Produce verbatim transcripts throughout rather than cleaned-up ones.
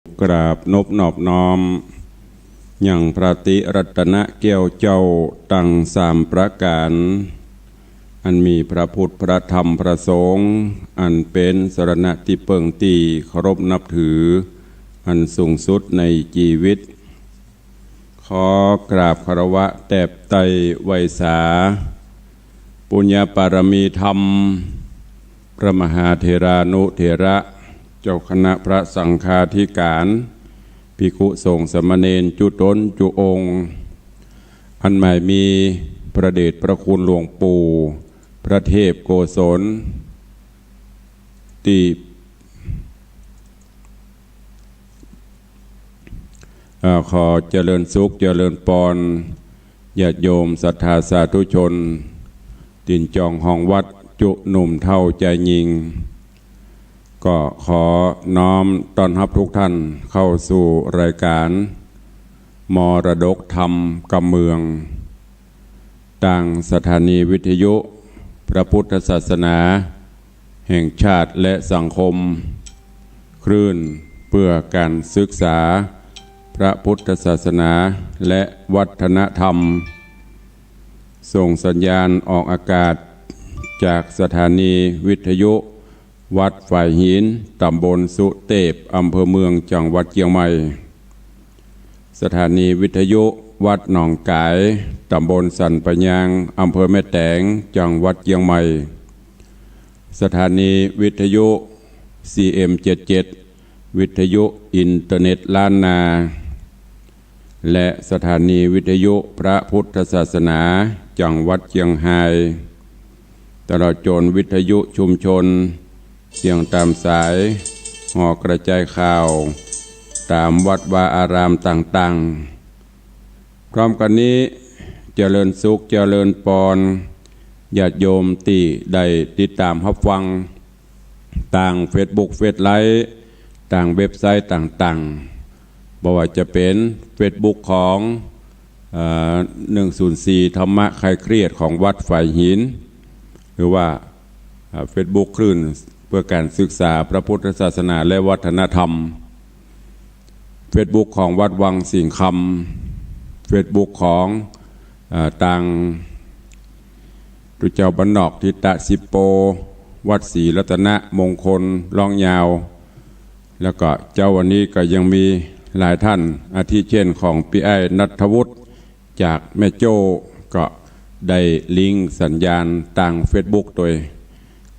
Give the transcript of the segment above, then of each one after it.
กราบนบนอบน้อม ยังพระติรัตนะแก้วเจ้าตังสามประก๋าน อันมีพระพุทธ พระธรรม พระสงฆ์ อันเป๋นสรณะตี้เปิ้งตี้เคารพนับถือ อันสูงสุดในจีวิต ขอกราบคารวะแตบไต้ไหว้สา ปุญญปารมีธรรม พระมหาเถรานุเถระ เจ้าคณะพระสังฆาธิก๋าน ภิกขุสงฆ์สามเณรจุ๊ต๋นจุ๊องค์ อันหมายมีพระเดชพระคุณหลวงปู่ พระเทพโกศล ตี้ เอ่อ ขอเจริญสุขเจริญปอน ญาติโยมศรัทธาสาธุชน ตี๋นจองห้องวัดจุ๊หนุ่มเฒ่าจายญิง ก็ขอน้อมต้อนฮับทุกท่านเข้าสู่รายก๋านมรดกธรรมกำเมือง ตางสถานีวิทยุพระพุทธศาสนาแห่งชาติและสังคม คลื่นเพื่อการศึกษาพระพุทธศาสนาและวัฒนธรรม ส่งสัญญาณออกอากาศจากสถานีวิทยุวัดฝายหิน ตำบลสุเตพ อำเภอเมือง จังหวัดเจียงใหม่ สถานีวิทยุวัดหนองก๋าย ตำบลสันป่ายาง อำเภอแม่แตง จังหวัดเจียงใหม่ สถานีวิทยุ ซีเอ็มเจ็ดเจ็ด วิทยุอินเทอร์เน็ตล้านนา และสถานีวิทยุพระพุทธศาสนาจังหวัดเจียงฮาย ตลอดจ๋นวิทยุชุมชน เสียงต๋ามสาย หอกระจายข่าว ต๋ามวัดวาอารามต่างๆ พร้อมกั๋นนี้ เจริญสุขเจริญปอน ญาติโยมตี้ได้ติดต๋ามฮับฟัง ตางเฟซบุ๊ก เฟซไลฟ์ ตางเว็บไซต์ต่างๆ บ่ว่าจะเป๋นเฟซบุ๊กของ เอ่อ หนึ่งศูนย์สี่ ธรรมะคลายเครียดของวัดฝายหิน หรือว่า เอ่อ เฟซบุ๊กคลื่นเพื่อการศึกษาพระพุทธศาสนาและวัฒนธรรม เฟซบุ๊กของวัดวังสิงห์คำ เฟซบุ๊กของ เอ่อ ตางตุ๊เจ้าบ้านนอกทิตะสิบโป วัดศรีรัตนมงคล ร้องยาว แล้วก็เจ๊าวันนี้ก็ยังมีหลายท่าน อาทิเช่นของปี้อ้ายณัฐวุฒิ จากแม่โจ้ ก็ได้ลิงก์สัญญาณตางเฟซบุ๊กตวย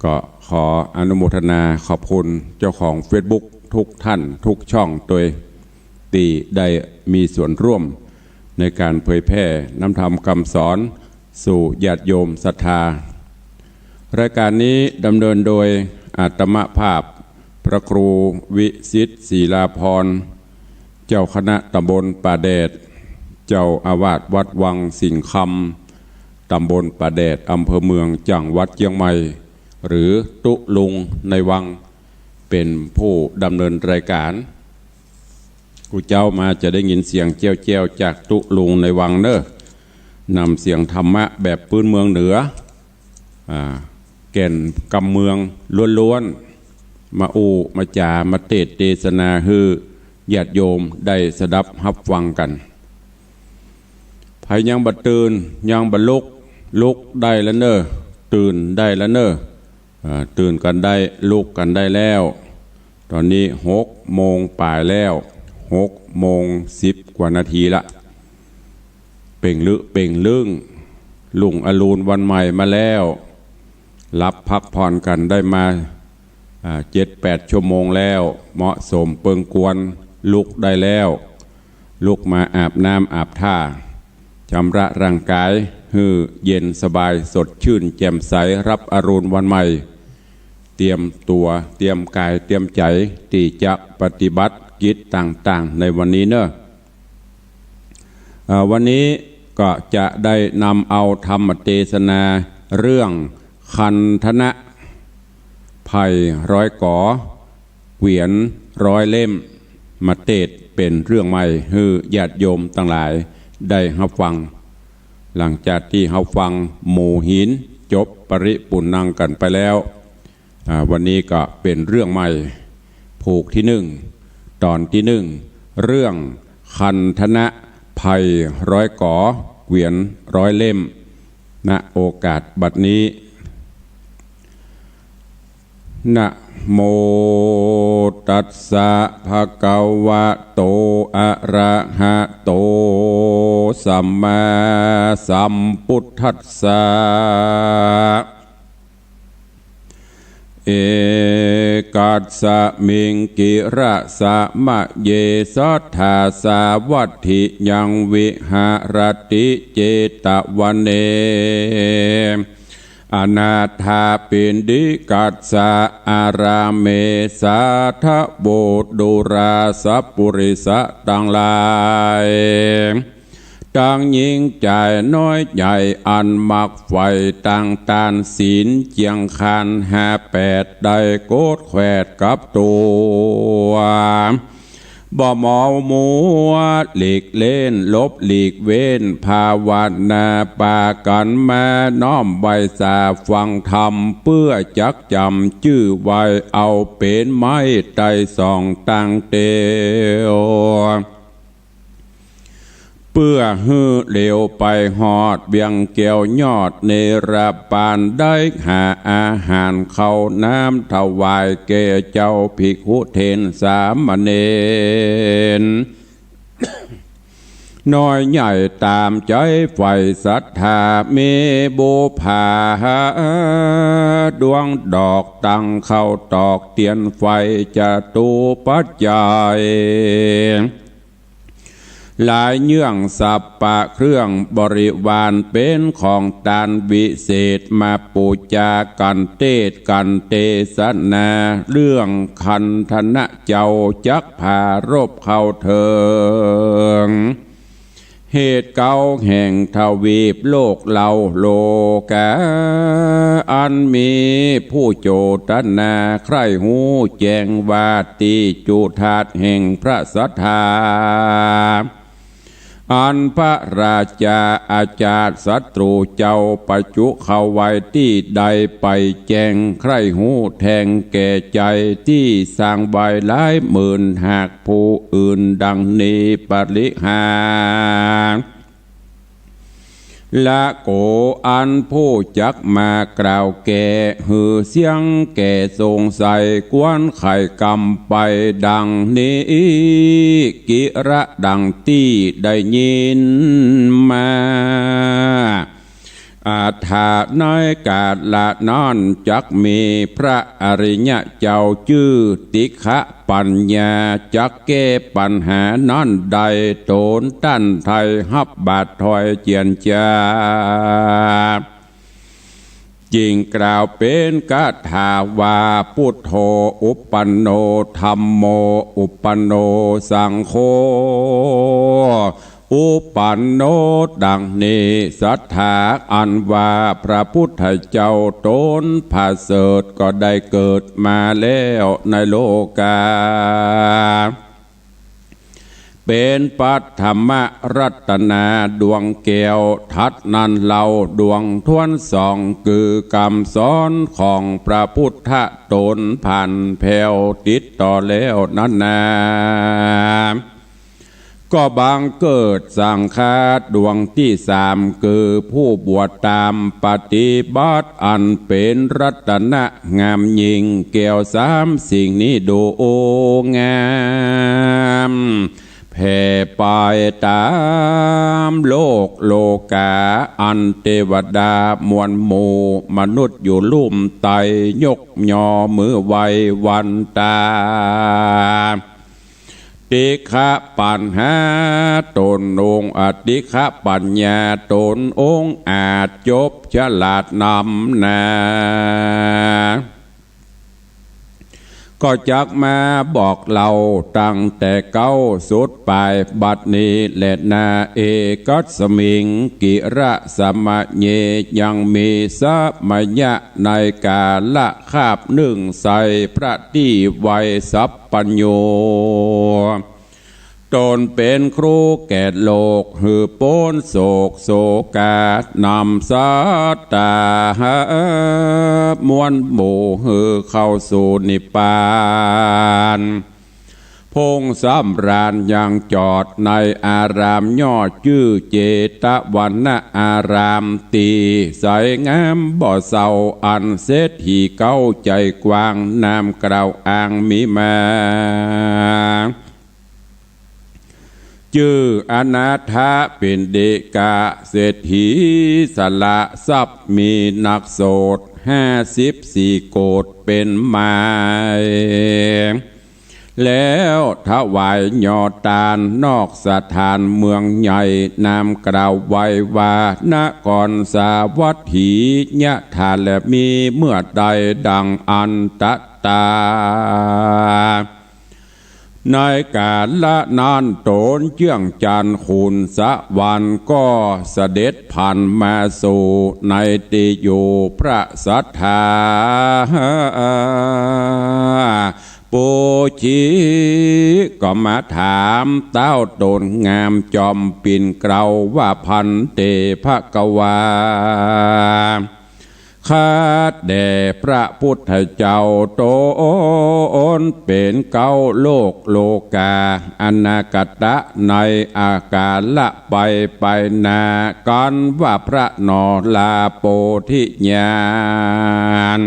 ก็ขออนุโมทนาขอบคุณเจ้าของเฟซบุ๊กทุกท่านทุกช่องตวย ตี้ได้มีส่วนร่วมในการเผยแพร่น้ำธรรมคำสอนสู่ญาติโยมศรัทธา รายการนี้ดำเนินโดยอาตมาภาพพระครูวิสิทธิ์ ศิลาภรณ์ เจ้าคณะตำบลป่าแดด เจ้าอาวาสวัดวังสิงห์คำ ตำบลป่าแดด อำเภอเมือง จังหวัดเจียงใหม่ หรือตุ๊ลุงในวัง เป๋นผู้ดำเนินรายการ กู้เจ๊ามาจะได้ยินเสียงแจ้วๆ จากตุ๊ลุงในวังเน่อ นำเสียงธรรมะแบบปื๊นเมืองเหนือ อ่า แก่นกำเมืองล้วนๆ มาอู้มาจ๋า มาเตสน์เตสนาหื้อญาติโยมได้สดับฮับฟังกั๋น ใผยังบ่ตื่น ยังบ่ลุก ลุกได้แล้วเน่อ ตื่นได้แล้วเน่อ อ่า ตื่นกั๋นได้ ลุกกั๋นได้แล้ว ต๋อนนี้หกโมงป๋ายแล้ว หกโมงสิบกว่านาทีละ เป่งลึเป่งลึ่ง รุ่งอรุณวันใหม่มาแล้ว หลับพักผ่อนกั๋นได้มา อ่า เจ็ดแปดชั่วโมงแล้ว เหมาะสมเปิงควร ลุกได้แล้ว ลุกมาอาบน้ำอาบท่า ชำระร่างก๋ายหื้อเย็นสบายสดชื่นแจ่มใส ฮับอรุณวันใหม่ เตรียมตั๋ว เตรียมก๋าย เตรียมใจ๋ ตี้จะปฏิบัติกิจต่างๆ ในวันนี้เน่อ เอ่อ วันนี้ก็จะได้นำเอาธรรมเตสนาเรื่องคันธนะ ไผ่ร้อยก๋อ เกวียนร้อยเล่ม มาเตสน์เป๋นเรื่องใหม่หื้อญาติโยมตังหลายได้ฮับฟัง หลังจากตี้ฮับฟังหมู่หินจบปริปุณณังกั๋นไปแล้ว อ่า วันนี้ก็เป๋นเรื่องใหม่ ผูกตี้นึ่ง ต๋อนตี้นึ่ง เรื่องคันธนะไพร่ร้อยก๋อ เกวียนร้อยเล่ม ณ โอกาสบัดนี้ นะโมตัสสะ ภะคะวะโต อะระหะโต สัมมาสัมพุทธัสสะ เอกัสสมิง กิระสะมะเย สัตถาสาวัตถิยัง วิหะระติเจตวะเน อนาถาปิณฑิกัสสะอารามเม สาธโว ดูราสะปุริสะตังหลาย ตังญิงจายน้อยใหญ่ อันมักใฝ่ตังตานศีล เจียงคานห้าแปด ได้โกดแขวดกับตั๋ว บ่เมามัวหลีกเล่น หลบหลีกเว้น ภาวนาปากั๋นมา น้อมไหว้สาฟังธรรม เปื้อจักจ๋ำจื้อไว้ เอาเป๋นไม้ไต้สองตังเตียว เปื้อหื้อเหลียวไปฮอดเวียงแก้วยอดเนรปาน ได้หาอาหารข้าวน้ำถวายแก่เจ้าภิกขุเถรสามเณร น้อยใหญ่ต๋ามใจ๋ใฝ่ศรัทธา มีบูผาดวงดอก ตั้งข้าวตอกเตียนไฟ จตุปัจจัย หลายเยื่องสัปปะเครื่องบริวาร เป๋นของตานวิเศษ มาปู๋จากั๋น เตสน์กั๋น เตสนา เรื่องคันธนะเจ้า จักผารบเข้าเถิง เหตุเก้าแห่งทวีปโลกเล่า โลกา อันมีผู้โจตนาใคร่ฮู้แจ้งว่า ตี้จุธาตุแห่งพระศรัทธา อันพระราชาอาจาตศัตรูเจ้า ประจุเข้าไว้ตี้ใด ไปแจ้งใคร่ฮู้แทงแก่ใจ๋ ตี้สร้างไว้หลายหมื่นหาก ผู้อื่นดังนี้ปริหา ละโก อันผู้จักมากล่าวแก้ หื้อเสียงแก้สงสัย ควรไขกำไปดังนี้ กิระดังตี้ได้ยินมา อัฏฐะ ในกาละนั้นจักมีพระอริยะเจ้าจื้อติฆะปัญญา จักแก้ปัญหานั้นได้ ต๋นตันไทฮับบาดถอยเจียนจา จึงกล่าวเป๋นคาถาว่า พุทโธ อุปปันโน ธัมโม อุปปันโน สังโฆ อุปปันโน ดังนี้ ศรัทธาอันว่าพระพุทธเจ้าต๋นผะเสริฐก็ได้เกิดมาแล้วในโลกา เป๋นปัทมรัตนาดวงแก้ว ถัดนั้นเล่าดวงถ้วนสอง คือกำสอนของพระพุทธะต๋นผ่านแผ้วติดต่อแล้วนั้นนา ก็บังเกิดสังฆาดวงตี้สาม คือผู้บวชต๋ามปฏิบัติ อันเป๋นรัตนะงามยิ่ง แก้วสามสิ่งนี้ดูงาม แผ่ไปต๋ามโลกโลกา อันเตวดามวลหมู่ มนุษย์อยู่ลุ่มไต้ ยกยอมือไหว้วันตา ติฆะปัญหาต๋นองค์ อติฆะปัญญาต๋นองค์ อาจจบฉลาดนำนา ก็จักมาบอกเล่าตั้งแต่เก๊าสุดปายบัดนี้แลนา เอกัสมิง กิระสมะเย ยังมีสมยะในกาละคาบนึ่งไส้ พระตี้ไวยสัพพัญญู ต๋นเป๋นครูแก่โลก หื้อป๊นโศกโศกา นำสัตตาหะมวลหมู่ หื้อเข้าสู่นิพพาน พงษ์สำราญยังจอดในอารามยอดจื้อเจตวนอาราม ตี้ใสงามบ่เศร้า อันเศรษฐีเก๊าใจ๋กว้าง นามกล่าวอ้างมีมา จื้ออนาถปิณฑิกะ เศรษฐีสละทรัพย์มีนักโสด ห้าสิบสี่โกฏเป๋นหมาย แล้วถวายยอดตานนอกสถานเมืองใหญ่ นามกล่าวไว้ว่านครสาวัตถี ยะถาแลมีเมื่อใดดังอันตตา ในกาละนั้นต๋นเจื้องจันทร์ขุนสวรรค์ก็เสด็จผ่านมาสู่ในตี้อยู่พระสัตถา ปุชีก็มาถามเต้าต๋นงามจอมปิ่นเกล้าว่า ภันเตภะคะวา ข้าแต่พระปุทธเจ้าต๋นเป๋นเก๊าโลกโลกา อนาคตะในอาการละไปไปหน้า กั๋นว่าพระหนอลาโปธิญาณ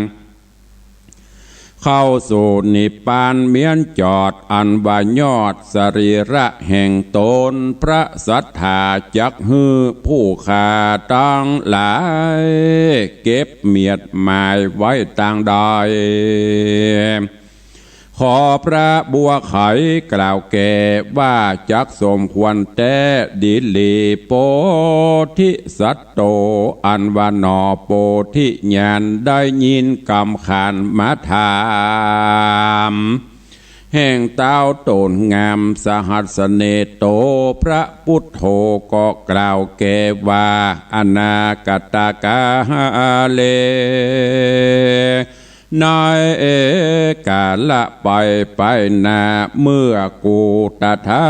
เข้าสู่นิพพานเมียนจอด อันว่ายอดสรีระแห่งต๋น พระสัตถาจักหื้อผู้ข้าตังหลาย เก็บเมียดหมายไว้ตางใด ขอพระบัวไขกล่าวแก่ว่า จักสมควรแต๊ดีหลี โปธิสัตโต อันว่าหนอโปธิญาณ ได้ยินกำขานมาถาม แห่งเต้าต๋นงามสหัสเนโต พระปุทโธก็กล่าวแก่ว่า อนาคตะกาเล ในกาละไปไปหน้า เมื่อกูตถา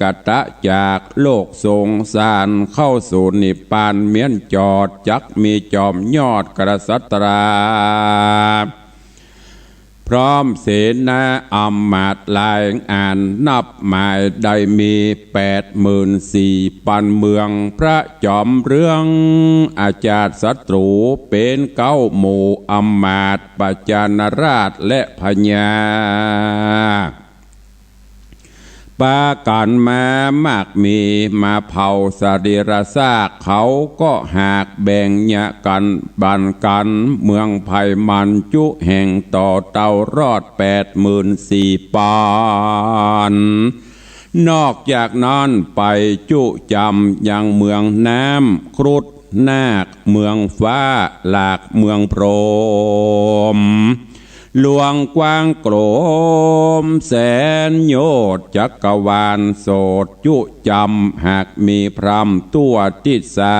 คตะจากโลกสงสาร เข้าสู่นิพพานเมียนจอด จักมีจอมยอดกษัตรา พร้อมเสนาอำมาตย์หลายอันนับหมายได้มีแปดหมื่นสี่ปันเมือง พระจอมเรืองอจาตศัตรูเป๋นเก๊าหมู่อำมาตย์ ประชาราษฎร์และพญา ปากั๋นมามากมี มาเผาสรีระซาก เขาก็หากแบ่งยะกั๋นปั๋นกั๋น เมืองไพรมันจุแห่งต่อเต้ารอดแปดหมื่นสี่ปัน นอกจากนั้นไปจุจ๋ำยังเมืองน้ำ ครุฑนาค เมืองฟ้า หลาก เมืองพรหม หลวงกว้างโกลมแสนโยชน์ จักรวาลโสดจุจ๋ำ หากมีพร่ำทั่วทิศา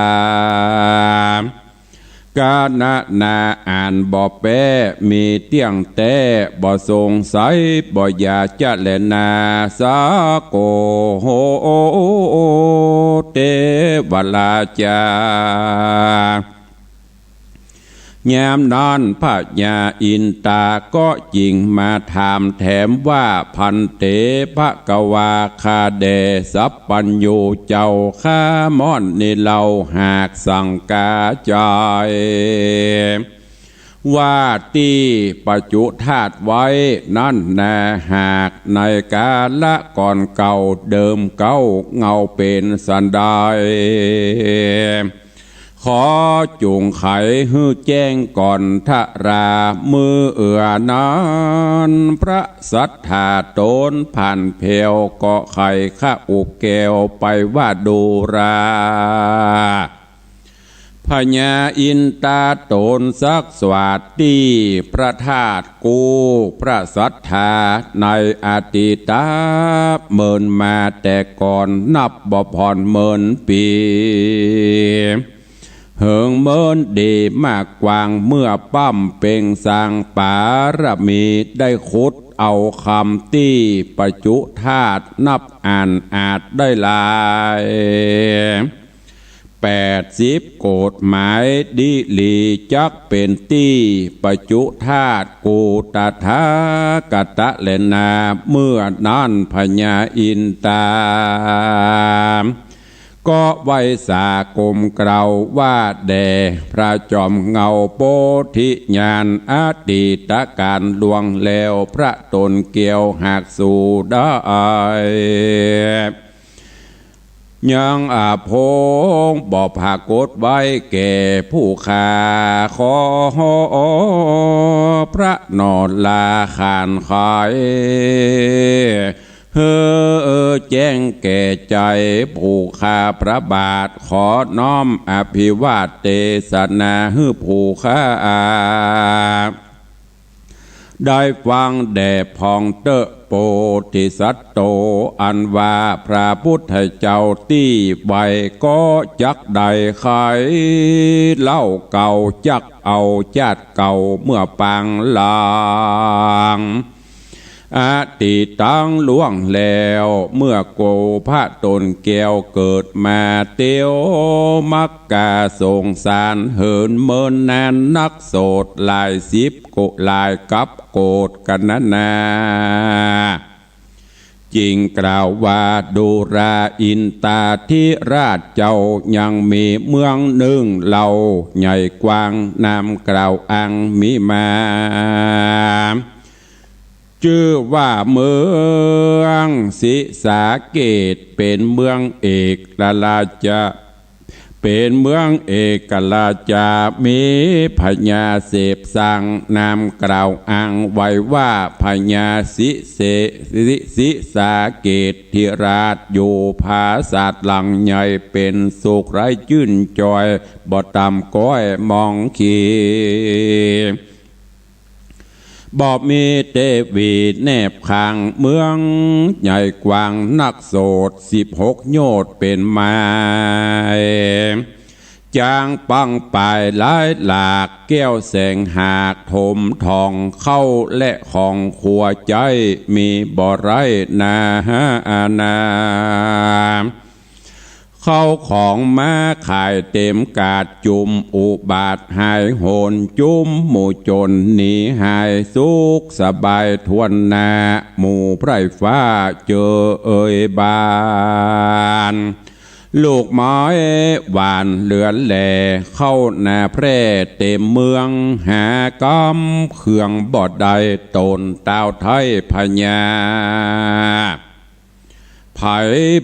กานะนาอ่านบ่แป๊ มีเตี้ยงแต๊ บ่สงสัย บ่อย่าจะแลนา สาโกโหเตวราจา ยามนั้นพญาอินตาก็จึงมาถามแถมว่า ภันเตภะคะวา ข้าแด่สัพพัญญูเจ้าข้าม่อนนี้เล่า หากสังกาใจ๋ ว่าตี้ประจุธาตุไว้นั้นนา หากในกาละก่อนเก่าเดิมเก๊าเงาเป๋นสันใด ขอจุ่งไขหื้อแจ้งก่อนทรา เมื่อนั้นพระสัตถาต๋นผ่านแผวก็ไขข้าอุบแก้วไปว่า ดูรา พญาอินตาต๋นซักสวาสตี้พระธาตุกู้พระสัตถาในอดีตะเมินมาแต่ก่อนนับบ่ผ่อนเมินปี๋ เหิงเมินดีมากกว้าง เมื่อป้ำเป็งสร้างปารมี ได้ขุดเอาคำตี้ประจุธาตุนับอ่านอาจได้หลาย ป แปดสิบกฎหมายดีหลี จักเป๋นตี้ประจุธาตุกูตถาคตะแลนา เมื่อนั้นพญาอินตา ก็ไหว้สาก้มเกล้าว่าแด่พระจอมเงาโพธิญาณ อดีตก๋าลล่วงแล้วพระต๋นแก้วหากสูได้ ยังอาพงศ์บ่ผากฏไว้แก่ผู้ข้า ขอพระนราขานไข หื้อแจ้งแก่ใจ๋ผู้ข้าพระบาท ขอน้อมอภิวาทเตสนาหื้อผู้ข้า ได้ฟังแด่พ่องเต๊อะ โพธิสัตโต อันว่าพระพุทธเจ้าตี้ไหว้ ก็จักได้ไขเล่าเก่า จักเอาจาติเก่าเมื่อปางหลัง อดีตตังล่วงแล้ว เมื่อกูพระต๋นแก้วเกิดมาเตียวมักกะสงสารเหินเมินนานนักโสดหลายสิบโกหลายกับโกฏกั๋นนานา จึงกล่าวว่า ดูราอินตาธิราชเจ้า ยังมีเมืองนึ่งเล่าใหญ่กว้าง นามกล่าวอังมีมา จื้อว่าเมืองสิสาเกต เป๋นเมืองเอกราชา เป๋นเมืองเอกราชา มีพญาเสปสัง นามกล่าวอังไว้ว่าพญาสิเส สิ สิสาเกตธิราช อยู่ผาสาทหลังใหญ่ เป๋นสุขไร้จื้นจอย บ่ต่ำก้อยมองขี บ่มีเตวีแนบข้าง เมืองใหญ่กว้างนักโสด สิบหกโยชน์เป๋นไมล์ จางปังปายหลายหลาก แก้วแสงหากถมถ่อง เข้าและของควรใจ๊ มีบ่ไร้นานา เข้าของมาขายเต๋มกาด จุมอุบาทหายโหน จุมหมู่จนหนีหาย สุขสบายถ้วนหน้า หมู่ไพร่ฟ้าเจอเอยบาน ลูกไม้หวานเหลือแล เข้านาแพร่เต๋มเมือง หากำเคืองบ่ได้ ต๋นเต้าไท้พญา ใผ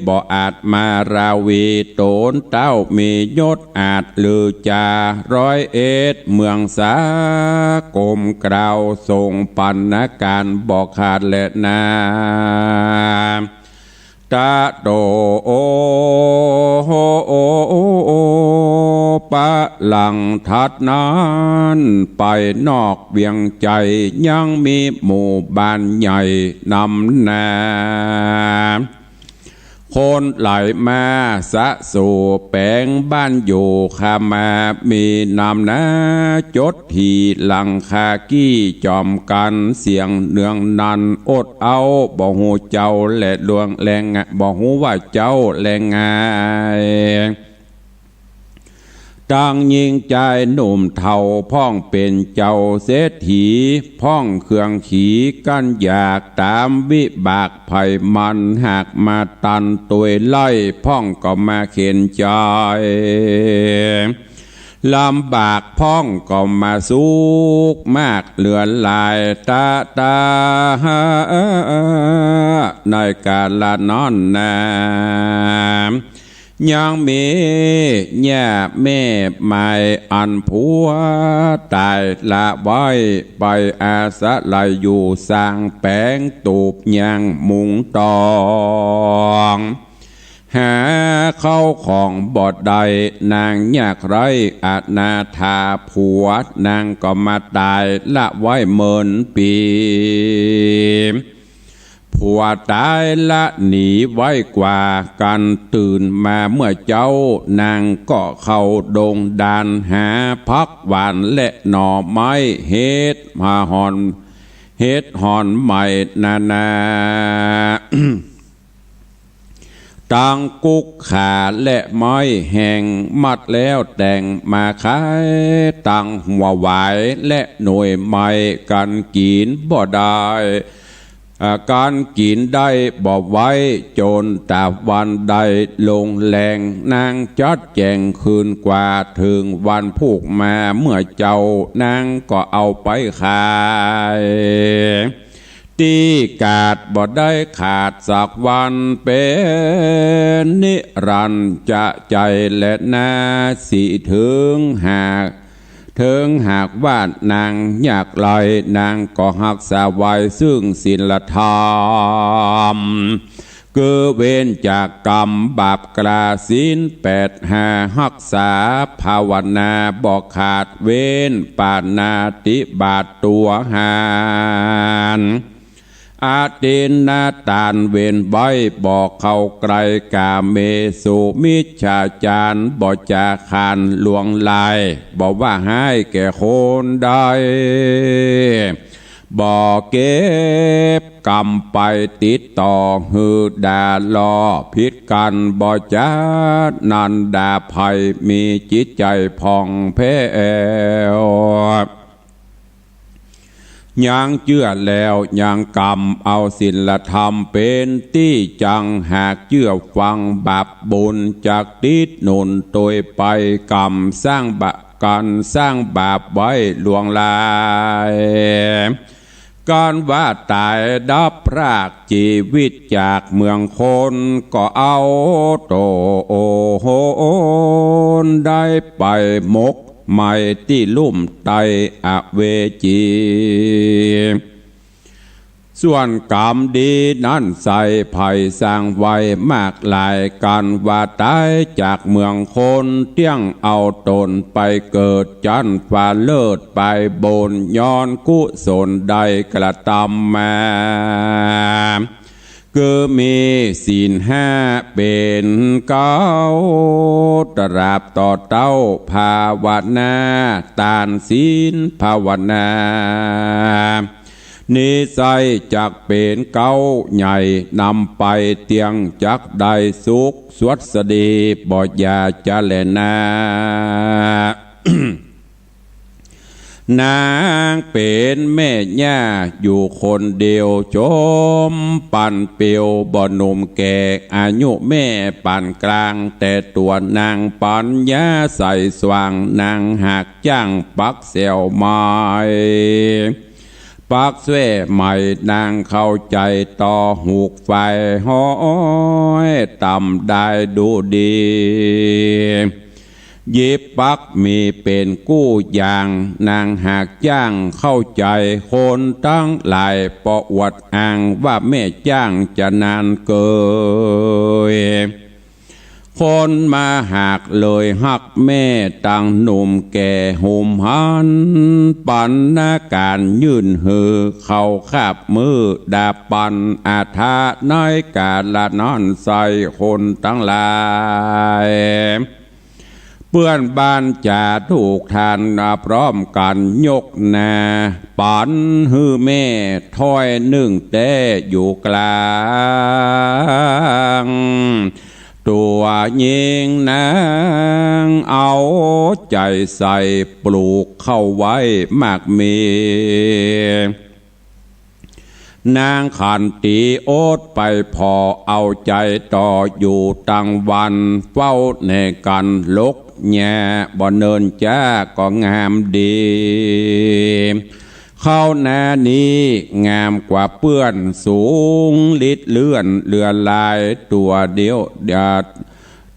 บ่อาจมาราวี ต๋นเต้ามียศอาจลือจา ร้อยเอ็ดเมืองสา ก้มเกล้าส่งปัณณาการบ่ขาดแลนา ตะโต โอ โอ โอ โอ ปะหลังถัดนั้นไปนอกเวียงไจ ยังมีหมู่บ้านใหญ่นำนา คนไหลมาสะสู่แป๋งบ้านอยู่คามา มีนำนาจด ถีหลังคากี้จอมกั๋น เสียงเนืองนันอดเอา บ่ฮู้เจ้าและล่วงแลง บ่ฮู้ว่าเจ้าและไง ตังญิงจายหนุ่มเฒ่า พ่องเป๋นเจ้าเศรษฐี พ่องเครื่องขีกั้นอยาก ต๋ามวิบากไผมัน หากมาตันตวยไล่ พ่องก็มาเข็ญใจ๋ ลำบากพ่องก็มาสุขมากเหลือหลาย ตะตา ในกาละนั้นนา ยังมีแม่แม่ไม้อันผัวต๋ายละไว้ ไปอาศัยอยู่สร้างแป๋งตูบยังมุงตอง หาเข้าของบ่ได้ นางยากไร้อนาถา ผัวนางก็มาต๋ายละไว้เมินปี๋ ผัวต๋ายละหนีไว้กว่ากั๋น ตื่นมาเมื่อเจ๊า นางก็เข้าดงดาน หาผักหวานและหน่อไม้ เห็ดมาหอน เห็ดหอนใหม่นานา ตังกุ๊กขาและไม้แห้ง มัดแล้วแต่งมาขาย ตังหัวหวายและหน่วยไม้ กั๋นกิ๋นบ่ได้ อ่า กั๋นกิ๋นได้บ่ไหว จ๋นต๋าวันได้ลงแลง นางจัดแจ๋งคืนกว่า เถิงวันพูกมาเมื่อเจ๊า นางก็เอาไปขาย ตี้กาดบ่ได้ขาดสักวัน เป๋นนิรันดร์จะใจ๋แลนา สิเถิงหาก เถิงหากว่านางยากไร้ นางก็ฮักษาไว้ซึ่งศีลธรรม คือเว้นจากกรรมบาปกล้า ศีลแปดห้าฮักษา ภาวนาบ่ขาด เว้นปาณาติบาตตั๋วหาร อทินนาตานเว้นไว้ บ่เข้าใกล้ กาเมสุมิจฉาจาร บ่จาขานลวงลาย บ่ว่าฮ้ายแก่คนใด บ่เก็บกรรมไปติดต่อ หื้อด่าล้อผิดกั๋นบ่จา นันดาภัยมีจิตใจ๋ผ่องแผ้ว ยังเจื้อแล้วยังกำ เอาศีลธรรมเป๋นตี้จัง หากเจื้อฟังบาปบุญ จักติดหนุนตวยไป กรรมสร้างบาป กั๋นสร้างบาปไว้ลวงลาย กั๋นว่าต๋ายดับพรากจีวิตจากเมืองคน ก็เอาต๋นได้ไปหมกไหม้ตี้ลุ่มใต้อเวจี ส่วนกรรมดีนั้นใส่ใผสร้างไว้มากหลาย กั๋นว่าต๋ายจากเมืองคน เตี้ยงเอาต๋นไปเกิดจั๊นฟ้าเลิศไปบน ย้อนกุศลได้กระตำมา คือมีศีลห้าเป๋นเก๊า ตราบต่อเต้า ภาวนา ตาน ศีล ภาวนา นิสัยจักเป๋นเก๊าใหญ่ นำไปเตี้ยงจักได้สุขสวัสดี บ่อย่าจะแลนา นางเป๋นแม่ย่าอยู่คนเดียว จมปันเปียวบ่หนุ่มแก่ อายุแม่ปานกลาง แต่ตัวนางปัญญาใสสว่าง นางหากจ้างปักแส้วไม้ ปักแส้วไม้ นางเข้าใจ๋ต่อหูกฝ่ายฮ้อย ต๋ำได้ดูดี หยิบปักมีเป๋นกู้อย่าง นางหากจ้างเข้าใจ๋ คนตังหลายปออวดอ้าง ว่าแม่จ้างจะนานเกย คนมาหากเลยฮักแม่ ตังหนุ่มแก่หุมหัน ปันนาก๋านยื่นหื้อ เข้าคาบมื้อดาบปัน อาถาในกาละนั้นใส่ คนตังหลาย เปื้อนบ้านจ๋าถูกทาน พร้อมกั๋นยกหน้า ปันหื้อแม่ถ้อยนึ่งแต๊อยู่กลาง ตั๋วญิงนางเอาใจ๋ใส่ปลูกเข้าไว้มากมี นางขันตีอดไปผ่อ เอาใจ๋ต่ออยู่ตังวัน เฝ้าแหน่กั๋นลกแหย่ บ่เนินจ๊าก็งามดี เข้านานี้งามกว่าเปื้อน สูงลิดเลื่อนเหลือหลาย ตั๋วเดียวดาด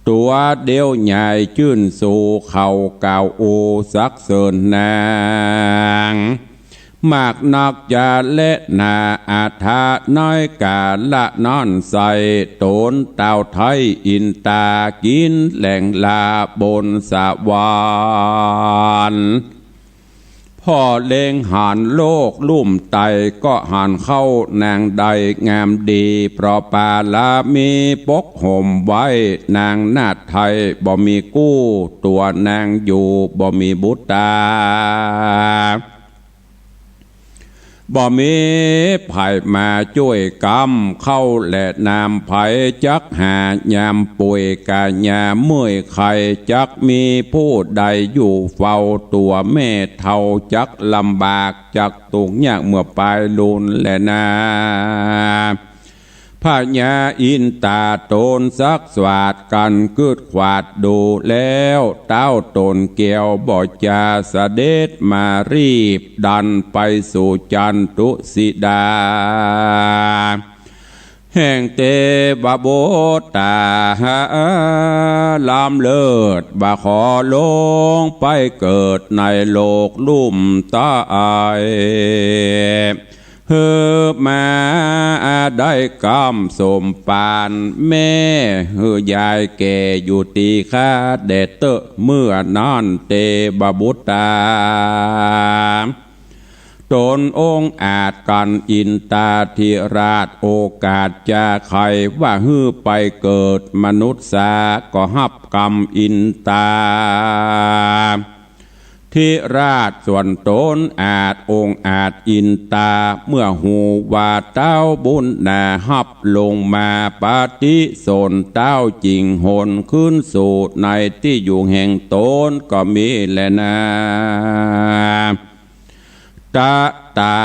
ตั๋วเดียวใหญ่จื้นสู เข้าเก่าอูสักเสริญนาง มากนักจะแลนา อาถาในกาละนั้นใส่ ต๋นเต้าไทยอินตา กิ๋นแหล่งลาบนสวรรค์ ผ่อเล็งหันโลกลุ่มใต้ ก็หันเข้านางได้งามดี เพราะปารามีปกห่มไว้ นางนาฏไทยบ่มีกู้ ตั๋วนางอยู่บ่มีบุตรา บ่มีใผมาจ้วยกำ เข้าและน้ำไผจักหายามป่วย ก๋ายามเมื่อยไข้ จักมีผู้ใดอยู่เฝ้า ตั๋วแม่เฒ่าจักลำบาก จักตุ๊กข์ยากเมื่อปายลุนแลนา พญาอินต๋าต๋นซักสวาดกั๋นกึ๊ดขวาดดูแล้ว เต้าต๋นแก้วบ่จา เสด็จมารีบดันไปสู่จันตุสีดา แห่งเตวบุตต๋า ล้ำเลิศบ่าขอลงไปเกิดในโลกลุ่มใต้ หื้อมาได้กำสมปานแม่ หื้อยายแก่อยู่ตี้ข้าแด่เต๊อะ เมื่อนั้นเตวบุตต๋า ต๋นองอาจกั๋นอินตาธิราช โอกาสจะใค่ว่าหื้อไปเกิดมนุษย์สา ก็ฮับกำอินตา ธิราชส่วนต๋นอาจองอาจอินตา เมื่อฮู้ว่าเต้าบุญนาฮับลงมาปฏิสนธิเต้าจิ่งหนขึ้นสู่ในตี้อยู่แห่งต๋นก็มีแลนา ตะตา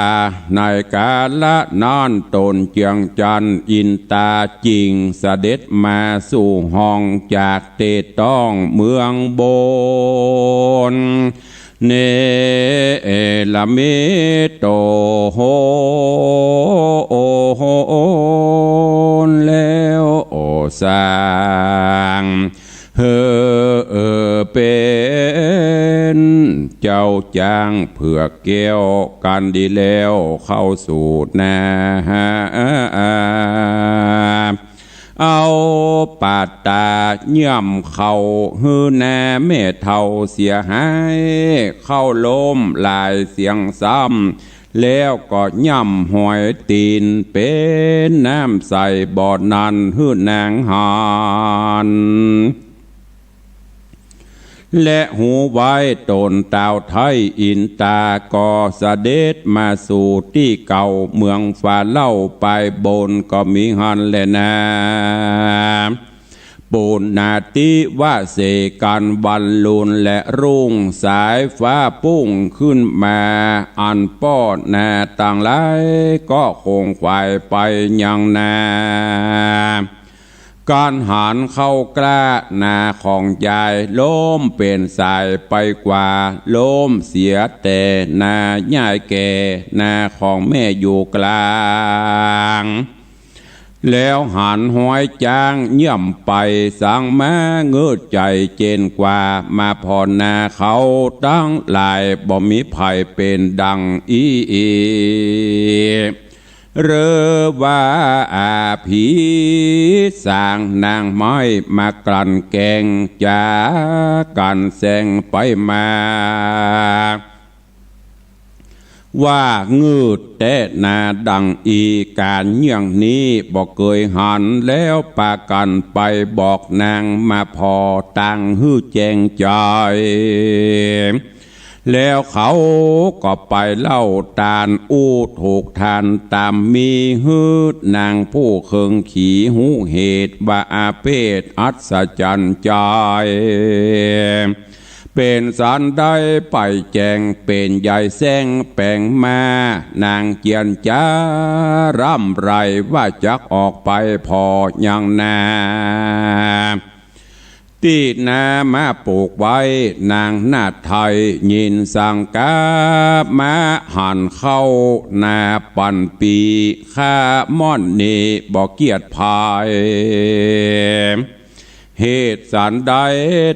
ในกาละนั้นต๋นเจื้องจันทร์อินตาจิ่งเสด็จมาสู่ห้องจากเตต้องเมืองบน เนรมิตโตโหนแล้วสร้าง หื้อเป๋นเจ้าจ้างเผือกแก้วกั๋นดีแล้ว เข้าสู่นา เอาปัตตาเยี่ยมเข้าหื้อนาแม่เฒ่าเสียหาย เข้าล้มหลายเสียงซ้ำ แล้วก็ย่ำหอยตี๋นเป๋นน้ำใสบ่อนั้นหื้อนางหัน และฮู้ไว้ต๋นเต้าไท้อินตาก็เสด็จมาสู่ตี้เก่า เมืองฟ้าเล่าปายบนก็มีหันแลนา ปุณณาติวเสกั๋นวันลุนและรุ่งสายฟ้าปุ้งขึ้นมา อันป้อนาตังหลายก็คงขวายไปยังนา กั๋นหันเข้าใก้นาของยาย ล้มเป๋นสายไปกว่า ล้มเสียแต่นายายแก่ นาของแม่อยู่กลาง แล้วหันฮอยจ๊างเยี่ยมไป สังมางืดใจ๋เจนกว่า มาผ่อนาเขาตังหลาย บ่มีใผเป๋นดังอี้ หรือว่าอาผีสางนางไม้มากลั่นแกล้งจ๋ากั๋นแซงไปมา ว่างืดแต๊นาดังอี้ ก๋านอย่างนี้บ่เกยหัน แล้วปากั๋นไปบอกนางมาผ่อตังหื้อแจ้งใจ๋ แล้วเขาก็ไปเล่าตานอู้ถูกทานต๋ามมี หื้อนางผู้เคิงขีฮู้เหตุว่าอาเพศอัศจรรย์ใจ๋ เป๋นสันใดไปแจ้งเป๋นใหญ่แซงแป๋งมา นางเจียนจ๋าร่ำไรว่าจักออกไปผ่อยังนา ตี้นามาปลูกไว้ นางนาฏไทยยินสังกามาหันเข้านาปันปี ข้าม่อนนี้บ่เกียจภาย เหตุสันใด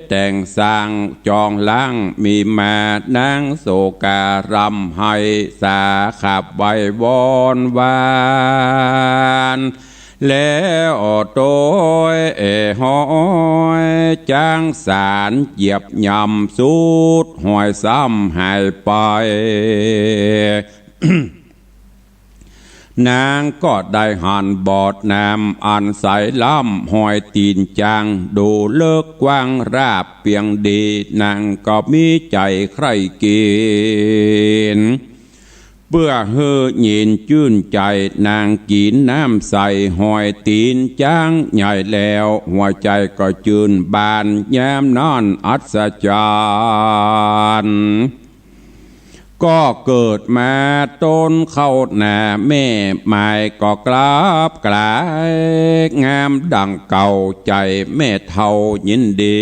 แต่งสร้างจองล้างมีมา นางโศการ่ำไห้สาขับไหว้วอนหวาน แล้วโตยเอหอยจ๊างสารเหยียบย่ำสุดหอยซ้ำหายไป นางก็ได้หันบ่อน้ำอันใสล้ำหอยตี๋นจ๋าง ดูเลิกกว้างราบเปียงดี นางก็มีใจ๋ใคร่กิ๋น เปื้อหื้อหยินจื้นใจ๋ นางกิ๋นน้ำใสหอยตี๋นจ๊างใหญ่แล้ว หัวใจ๋ก็จื้นบานยามนั้นอัศจรรย์ ก็เกิดมาต๋นเข้าหน้าแม่หมาย ก็กราบกรายงามดั่งเก่า ใจ๋แม่เฒ่ายินดี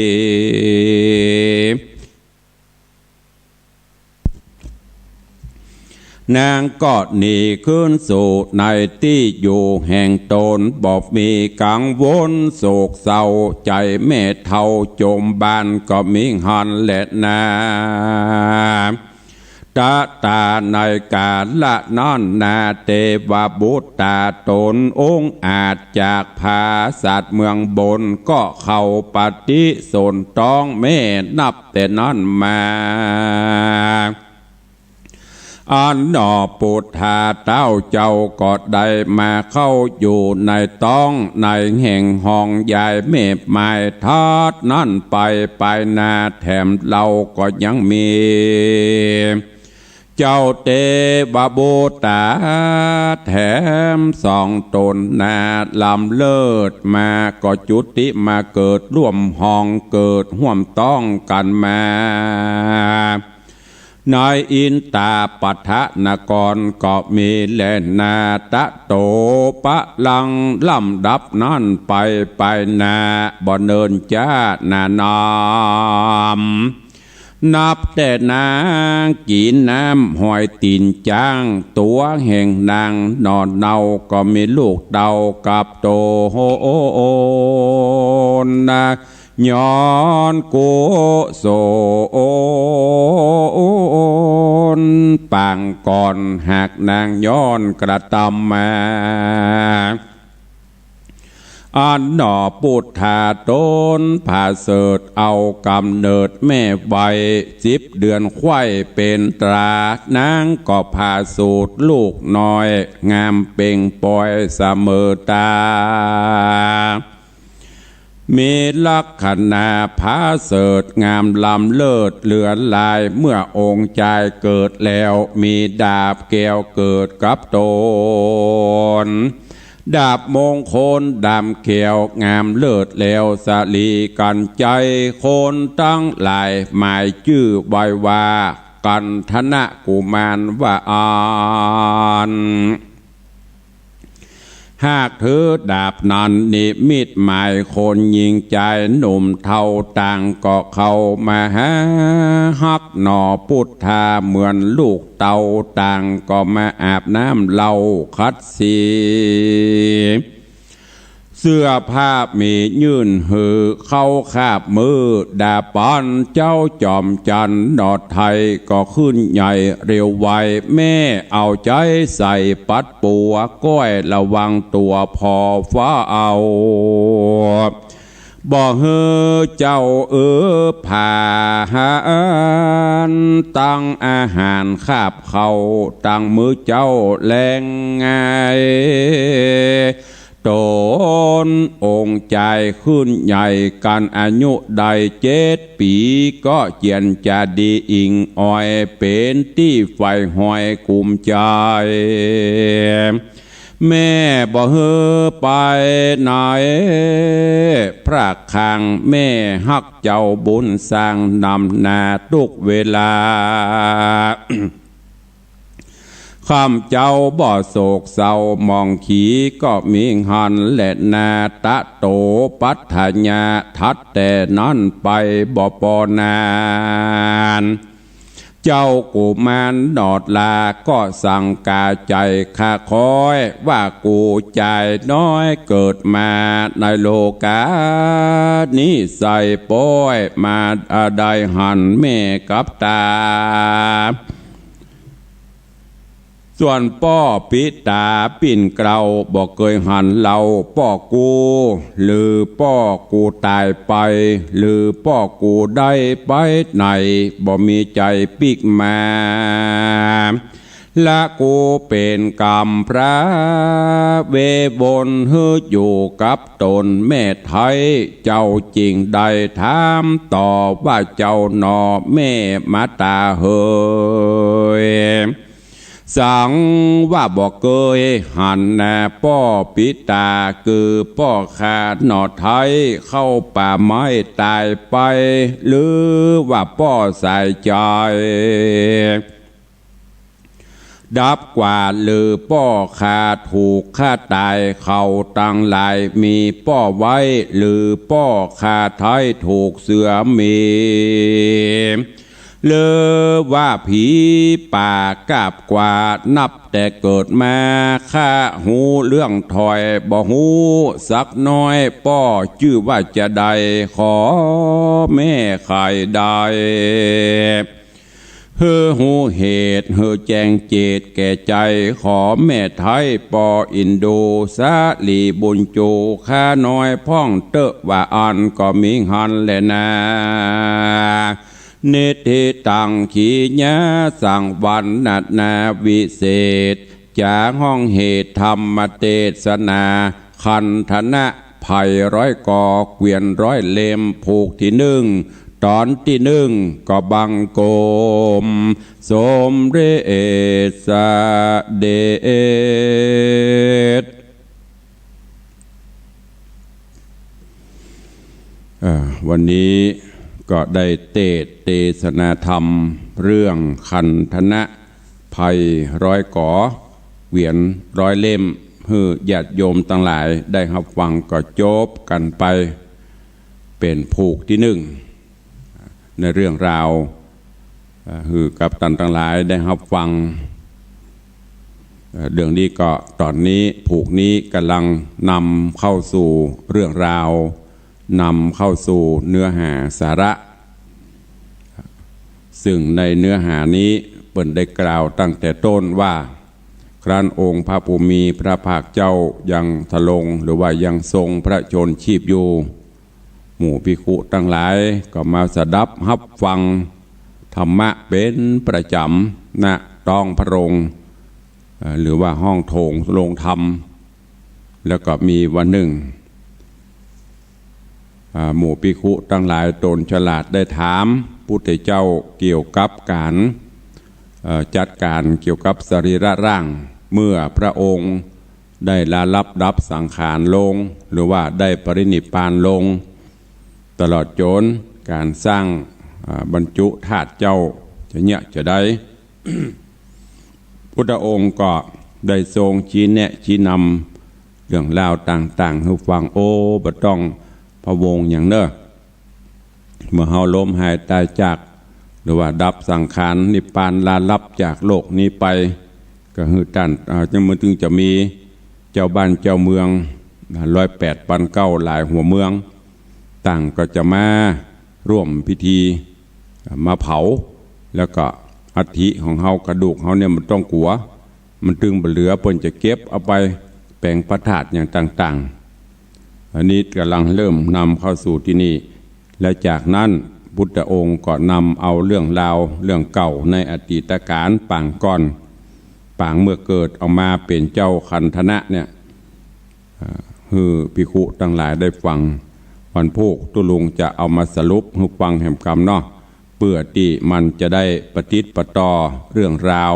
นางก็หนีคืนสู่ในตี้อยู่แห่งต๋น บ่มีกังวลโศกเศร้า ใจ๋แม่เฒ่าจมบานก็มิหั้นแลนา ตะตาในกาละนั้นนา เตวบุตตาต๋นองอาจจากผาสัตว์เมืองบน ก็เข้าปฏิสนต้องแม่ นับแต่นั้นมา อันหนอปุทธาเต้าเจ้าก็ได้มาเข้าอยู่ในต้องในแห่งห้องยายแม่หมาย ทัดนั้นไป ไปนาแถมเล่าก็ยังมี เจ้าเตวบุตตาแถมสองต๋นนา ล้ำเลิศมาก็จุติมาเกิดร่วมห้อง เกิดฮ่วมต้องกั๋นมา ในอินตาปัฏฐนครก็มีแลนา ตะโตปะลัง ลำดับนั้นไป ไปนาบ่เนินจ๊าหนานาม นับแต่นางกิ๋นน้ำหอยตี๋นจ๊าง ตั๋วแห่งนางหน่อเนาก็มีลูกเต้ากับโตนนา ย้อนกุศลปางก่อน หากนางย้อนกระตำมา อันหนอปุทธาต๋นผาเสริฐเอาก๋ำเนิดแม่ไว้ สิบเดือนไขว้เป๋นตรา นางก็ผาสูติลูกน้อย งามเป่งปอยเสมอต๋า มีลักขณะผาเสริฐงามล้ำเลิศเหลือหลาย เมื่อองค์จายเกิดแล้ว มีดาบแก้วเกิดกับต๋น ดาบมงคลดำแก้วงามเลิศแล้ว สะหลีกัญไชยคนตังหลายหมายจื้อไว้ว่า กันธนะกุมารว่าอั้น หากถือดาบนั้นนิมิตหมายคนหญิงจายหนุ่มเฒ่าต่างก็เข้ามาหาฮักหนอปุทธาเหมือนลูกเต้า ต่างก็มาอาบน้ำเหล้าขัดสี เสื้อผ้ามียื่นหื้อเข้าคาบมือ ดาบปันเจ้าจอมจันทร์หนอไทยก็ขึ้นใหญ่เร็วไว แม่เอาใจ๊ใส่ปัดปัว ก้อยระวังตั๋วผ่อฟ้าเอา บ่หื้อเจ้าเออผาหาร ตังอาหารคาบเข้า ตังมื้อเจ๊าแลงไง ต๋นองค์จายขึ้นใหญ่กั๋นอายุได้เจ็ดปี๋ ก็เจียรจาดีอิ่งอ่อย เป๋นตี้ใฝ่หอยกุมใจ๋ แม่บ่หื้อไปไหน พระคลังแม่ฮักเจ้าบุญสร้างนำหน้าทุกเวลา ข้ามเจ้าบ่โศกเศร้าหมองขีก็มีหั้นแลนา ตะโตปัฏฐยา ถัดแต่นั้นไปบ่ปอนาน เจ้ากุมารหนอดลาก็สังกาใจ๋ข้าคอย ว่ากูจายน้อยเกิดมาในโลกานี้ใส่ป๊อย มาได้หันแม่กับต๋า ส่วนป้อปิต๋าปิ้นเกล้าบ่เกยหันเล่า ป้อกู หรือป้อกูต๋ายไป หรือป้อกูได้ไปไหน บ่มีใจ๋ปิ๊กมา ละกูเป๋นก๋ำพร้าเววนหื้ออยู่กับต๋นแม่ไทย เจ้าจึงได้ถามต่อว่าเจ้าหนอแม่มาต๋าเหย สังว่าบ่เกยหันนาป้อปิตา คือป้อข้าหน่อไท้เข้าป่าไม้ต๋ายไป หรือว่าป้อสายใจ๋ ดับกว่าหรือป้อข้าถูกฆ่าต๋าย เขาตังหลายมีป้อไว้ หรือป้อข้าไท้ถูกเสือหมี หรือว่าผีป่ากาบกวาด นับแต่เกิดมาข้าฮู้เรื่องถ้อยบ่ฮู้สักน้อย ป้อจื้อว่าจาใด ขอแม่ไขได้ หื้อฮู้เหตุ หื้อแจ้งเจตแก่ใจ๋ ขอแม่ไท้ป้ออินดู สาลีบุญจู ข้าน้อยพ่องเต๊อะ ว่าอั้นก็มีหั้นแลนา นิทธิตัง ขีญาสัง วรรณนาวิเศษ จ๋าฮ้องเหตุธรรมเตสนา คันธนะไพร้ร้อยก่อ เกวียนร้อยเล่ม ผูกตี้นึ่ง ต๋อนตี้นึ่ง ก็บังคมสมเด็จเสด็จ เอ่อ วันนี้ก็ได้เตสน์เตสนาธรรมเรื่องคันธนะไพร้อยก่อ เกวียนร้อยเล่ม หื้อญาติโยมตังหลายได้ฮับฟังก็จบกั๋นไป เป๋นผูกตี้นึ่ง ในเรื่องราว เอ่อ หื้อกับต้านตังหลายได้ฮับฟัง เอ่อ เรื่องนี้ก็ต๋อนนี้ผูกนี้ก่ำลังนำเข้าสู่เรื่องราว นำเข้าสู่เนื้อหาสาระ ซึ่งในเนื้อหานี้เปิ้นได้กล่าวตั้งแต่ต้นว่า ครั้นองค์พระผู้มีพระภาคเจ้ายังทรง หรือว่ายังทรงพระชนม์ชีพอยู่ หมู่ภิกขุตังหลายก็มาสดับฮับฟังธรรมะเป๋นประจ๋ำ ณ ต๊องพระโรง เอ่อ หรือว่าห้องโถงโรงธรรม แล้วก็มีวันนึ่ง อ่า หมู่ภิกขุตังหลายต๋นฉลาดได้ถามพุทธเจ้าเกี่ยวกับก๋าน เอ่อ จัดก๋านเกี่ยวกับสรีระร่าง เมื่อพระองค์ได้ละลับดับสังขารลง หรือว่าได้ปรินิพพานลง ตลอดจ๋นก๋านสร้าง อ่า บรรจุธาตุเจ้าจะเยียะจาใด พุทธองค์ก็ได้ทรงชี้แนะชี้นำเรื่องราวต่างๆ หื้อฟัง โอ้ บ่ต้องพะวงหยังเน่อ เมื่อเฮาล้มหายตายจาก หรือว่าดับสังขารนิพพานละลับจากโลกนี้ไป ก็หื้อต้าน อ่า จั่งมันจึงจะมีเจ้าบ้านเจ้าเมือง ร้อยแปดพันเก้า หลายหัวเมือง ต่างก็จะมาร่วมพิธี มาเผา แล้วก็อัฐิของเฮา กระดูกเฮาเนี่ยมันต้องกั๋ว มันตึงบ่เหลือ เปิ้นจะเก็บเอาไปแป๋งพระธาตุอย่างต่างๆ อันนี้ก่ำลังเริ่มนำเข้าสู่ตี้นี่ และจากนั้นพุทธองค์ก็นำเอาเรื่องราวเรื่องเก่าในอดีตกาลปางก่อน ปางเมื่อเกิดออกมาเป๋นเจ้าคันธนะเนี่ย อ่า หื้อภิกขุตังหลายได้ฟัง วันพูกตุ๊ลุงจะเอามาสรุปหื้อฟังแหมกำเนาะ เปื้อตี้มันจะได้ประติดประต่อเรื่องราว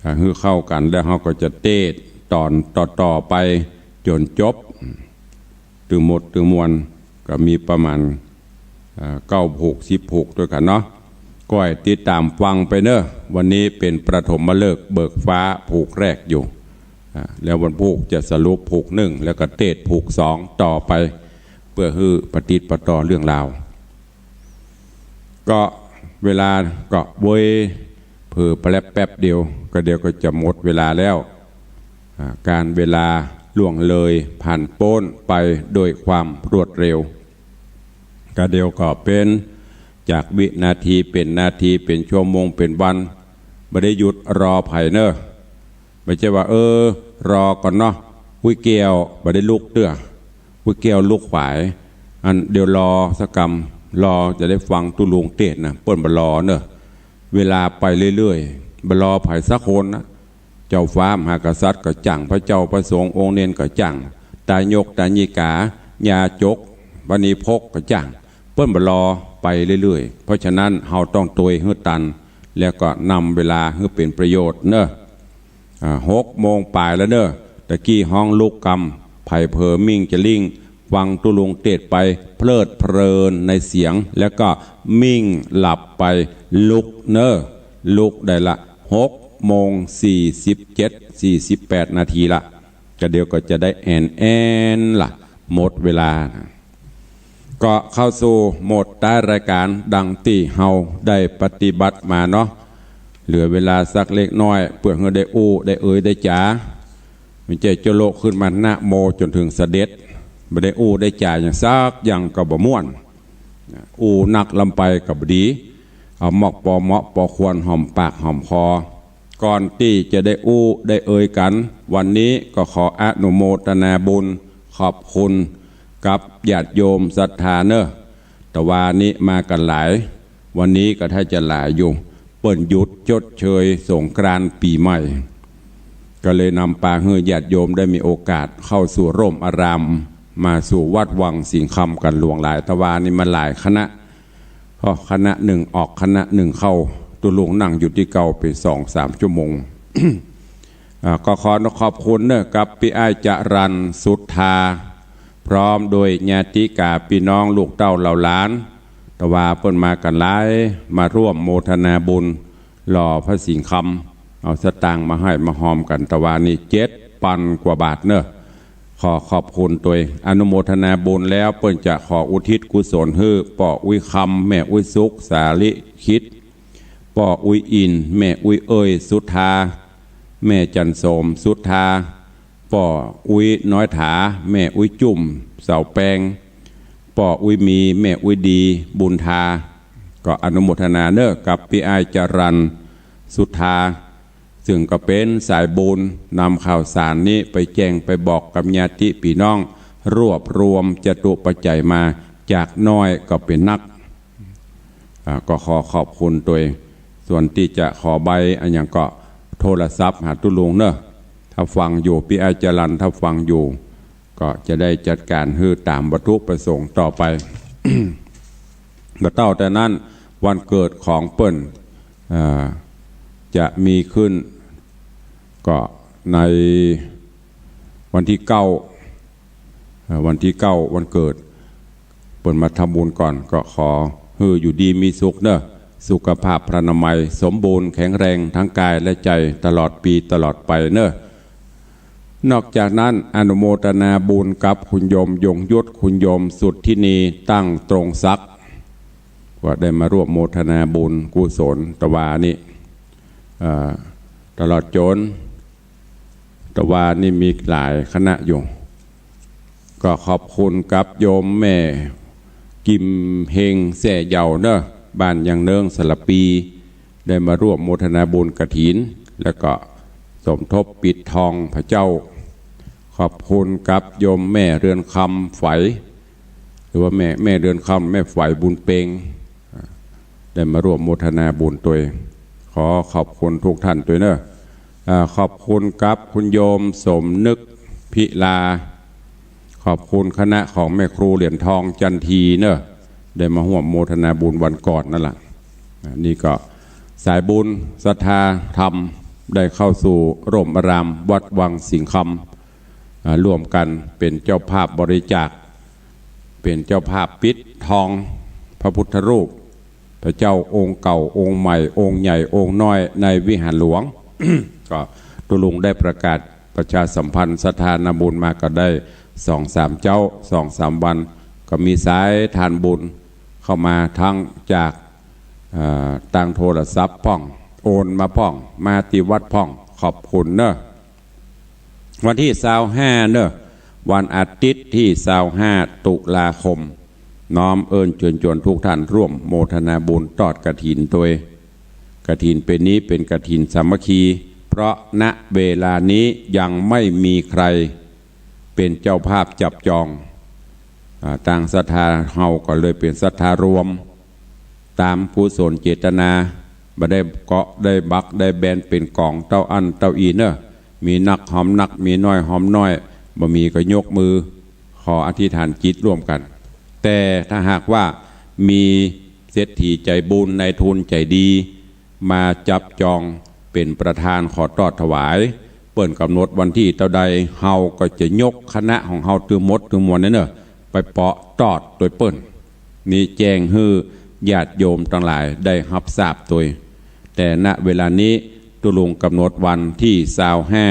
อ่า หื้อเข้ากั๋น แล้วเฮาก็จะเตสน์ต๋อนต่อๆ ไปจ๋นจบ ตึงหมดตึงมวล ก็มีประมาณ อ่า เก้าผูก สิบผูกตวยกั๋นเนาะ ก้อยติดต๋ามฟังไปเน่อ วันนี้เป๋นปฐมฤกษ์เบิกฟ้าผูกแรกอยู่ อ่า แล้ววันพูกจะสรุปผูกนึ่ง แล้วก็เตสน์ผูกสองต่อไป เปื้อหื้อประติดประต่อเรื่องราว ก็เวลาก็เว้ยเผลอไปแล้วแป๊บเดียว ก็เดี๋ยวก็จะหมดเวลาแล้ว อ่า ก๋านเวลาล่วงเลยผ่านป๊นไปโดยความรวดเร็ว ก็เดี๋ยวก็เป๋นจากวินาทีเป๋นนาที เป๋นชั่วโมงเป๋นวัน บ่ได้หยุดรอใผเน่อ บ่ใจ้ว่า เออ รอก่อนเนาะ อุ๊ยแก้วบ่ได้ลุกเตื้อ อุ๊ยแก้วลุกขวาย อันเดี๋ยวรอสักกำ รอจะได้ฟังตุ๊ลุงเตสน์นะ เปิ้นบ่รอเน่อ เวลาไปเรื่อยๆ บ่รอใผสักคนนะ เจ้าฟ้ามหากษัตริย์ก็จ้าง พระเจ้าพระสงฆ์องค์เณรก็จ้าง ตายกตายิกา ญาจก บรรณีพกก็จ้าง เปิ้นบ่รอ ไปเรื่อยๆ เพราะฉะนั้นเฮาต้องตวยหื้อตัน แล้วก็นำเวลาหื้อเป๋นประโยชน์เน่อ อ่า หกโมงป๋ายแล้วเน่อ ตะกี้ฮ้องลุกกำ ใผเผลอมิ่งจะลิ่ง ฟังตุ๊ลุงเตสน์ไป เพลิดเพลินในเสียง แล้วก็มิ่งหลับไป ลุกเน่อ ลุกได้ละ หกโมงสี่สิบเจ็ด สี่สิบแปดนาทีละ ก็เดี๋ยวก็จะได้แอ่นแอ่นละ หมดเวลานะ ก็เข้าสู่โหมดต๊ายรายก๋านดังตี้เฮาได้ปฏิบัติมาเนาะ เหลือเวลาสักเล็กน้อย เปื้อหื้อได้อู้ได้เอ่ยได้จ๋า บ่ใจ้โจ๊ะโละขึ้นมานะโมจ๋นเถิงเสด็จ บ่ได้อู้ได้จ๋าหยังสักอย่างก็บ่ม่วน อู้นักล้ำไปก็บ่ดี เอามอกปอเหมาะปอควรหอมปากหอมคอ ก่อนตี้จะได้อู้ได้เอ่ยกั๋น วันนี้ก็ขออนุโมทนาบุญขอบคุณกับญาติโยมศรัทธาเน่อ ตะวานี้มากั๋นหลาย วันนี้ก็ถ้าจะหลายอยู่ เปิ้นหยุดชดเชยสงกรานต์ปี๋ใหม่ ก็เลยนำปาหื้อญาติโยมได้มีโอกาสเข้าสู่ร่มอาราม มาสู่วัดวังสิงห์คำกั๋นหลวงหลาย ตะวานี้มาหลายคณะ เพราะคณะนึ่งออกคณะนึ่งเข้า ตุ๊ลุงนั่งอยู่ตี้เก่าเป๋นสองสามชั่วโมง อ่า ก็ขอขอบคุณเน่อกับปี้อ้ายจรัญ สุทธา พร้อมโดยญาติกาปี้น้องลูกเต้าเหล่าหลาน ตะวาเปิ้นมากั๋นหลาย มาร่วมโมทนาบุญหล่อพระสิงห์คำ เอาสตางค์มาให้มาฮอมกั๋น ตะวานี้เจ็ดปันกว่าบาทเน่อ ขอขอบคุณตวย อนุโมทนาบุญแล้วเปิ้นจะขออุทิศกุศลหื้อป้ออุ๊ยคำ แม่อุ๊ยสุข สาลิขิต ป้ออุ๊ยอินทร์ แม่อุ๊ยเอ่ย สุทธา แม่จันโสม สุทธา ป้ออุ๊ยน้อยถา แม่อุ๊ยจุ่ม เสาแปง ป้ออุ๊ยมี แม่อุ๊ยดี บุญธา ก็อนุโมทนาเน่อกับปี้อ้ายจรัญ สุทธา ซึ่งก็เป๋นสายบุญนำข่าวสารนี้ไปแจ้งไปบอกกับญาติปี้น้อง รวบรวมจตุปัจจัยมาจากน้อยก็เป๋นนัก อ่า ก็ขอขอบคุณตวย ส่วนตี้จะขอใบอะหยังก็โทรศัพท์หาตุ๊ลุงเน่อ ถ้าฟังอยู่ ปี้อ้ายจรัญ ถ้าฟังอยู่ ก็จะได้จัดก๋านหื้อต๋ามวัตถุประสงค์ต่อไป บ่เต้าแต่นั้น วันเกิดของเปิ้น อ่า จะมีขึ้น ก็ในวันตี้เก้า เอ่อ วันตี้เก้าวันเกิด เปิ้นมาทำบุญก่อน ก็ขอหื้ออยู่ดีมีสุขเน่อ สุขภาพพรรณนามัยสมบูรณ์แข็งแรงทั้งก๋ายและใจ๋ตลอดปี๋ตลอดไปเน่อ นอกจากนั้นอนุโมทนาบุญกับคุณโยมยงยุทธ คุณโยมสุทธินี ตั้งตรงศักดิ์ ว่าได้มาร่วมโมทนาบุญกุศลตะวานี้ เอ่อ ตลอดจ๋น ตะวานี้มีหลายคณะอยู่ ก็ขอบคุณกับโยมแม่กิมเฮงแซ่เหย่าเน่อ บ้านยางเนิง สระปี ได้มาร่วมโมทนาบุญกฐิน แล้วก็สมทบปิดทองพระเจ้า ขอบคุณกับโยมแม่เรือนคำ ไฝ หรือว่าแม่ แม่เรือนคำ แม่ไฝ บุญเปง ได้มาร่วมโมทนาบุญตวย ขอขอบคุณทุกท่านตวยเน่อ อ่า ขอบคุณกับคุณโยมสมนึก พิลา ขอบคุณคณะของแม่ครูเหรียญทอง จันทีเน่อ ได้มาร่วมโมทนาบุญวันก่อนนั่นแหละ อ่า นี่ก็สายบุญศรัทธาธรรมได้เข้าสู่ร่มอารามวัดวังสิงห์คำ อ่า ร่วมกันเป๋นเจ้าภาพบริจาค เป๋นเจ้าภาพปิดทองพระพุทธรูป พระเจ้าองค์เก่า องค์ใหม่ องค์ใหญ่ องค์น้อยในวิหารหลวง ก็ตุ๊ลุงได้ประกาศประชาสัมพันธ์ศรัทธานำบุญมาก็ได้สองสามเจ๊า สองสามวัน ก็มีสายทานบุญเข้ามาทั้งจาก เอ่อ ตางโทรศัพท์พ่อง โอนมาพ่อง มาตี้วัดพ่อง ขอบคุณเน่อ วันตี้ซาวห้าเน่อ วันอาทิตย์ตี้ซาวห้าตุลาคม น้อมเอิญเจิญจวนทุกท่านร่วมโมทนาบุญตอดกฐินตวย กฐินปี๋นี้เป๋นกฐินสามัคคี เพราะ ณ เวลานี้ยังไม่มีใครเป๋นเจ้าภาพจับจอง อ่า ตางศรัทธาเฮาก็เลยเป๋นศรัทธารวม ต๋ามกุศลเจตนา บ่ได้เกาะได้บักได้แบนเป๋นก๋องเต้าอั้นเต้าอี้เน่อ มีนักหอมนัก มีน้อยหอมน้อย บ่มีก็ยกมือ ขออธิษฐานจิตร่วมกัน แต่ถ้าหากว่ามีเศรษฐีใจ๋บุญ นายทุนใจ๋ดี มาจับจองเป๋นประธานขอตอดถวาย เปิ้นก๋ำหนดวันตี้เต้าใด เฮาก็จะยกคณะของเฮาตึงหมดตึงมวลเนี่ยเน่อ ไปเปาะตอดโตยเปิ้น นี้แจ้งหื้อญาติโยมตังหลายได้ฮับทราบโตย แต่ ณ เวลานี้ตุ๊ลุงก๋ำหนดวันตี้ซาวห้า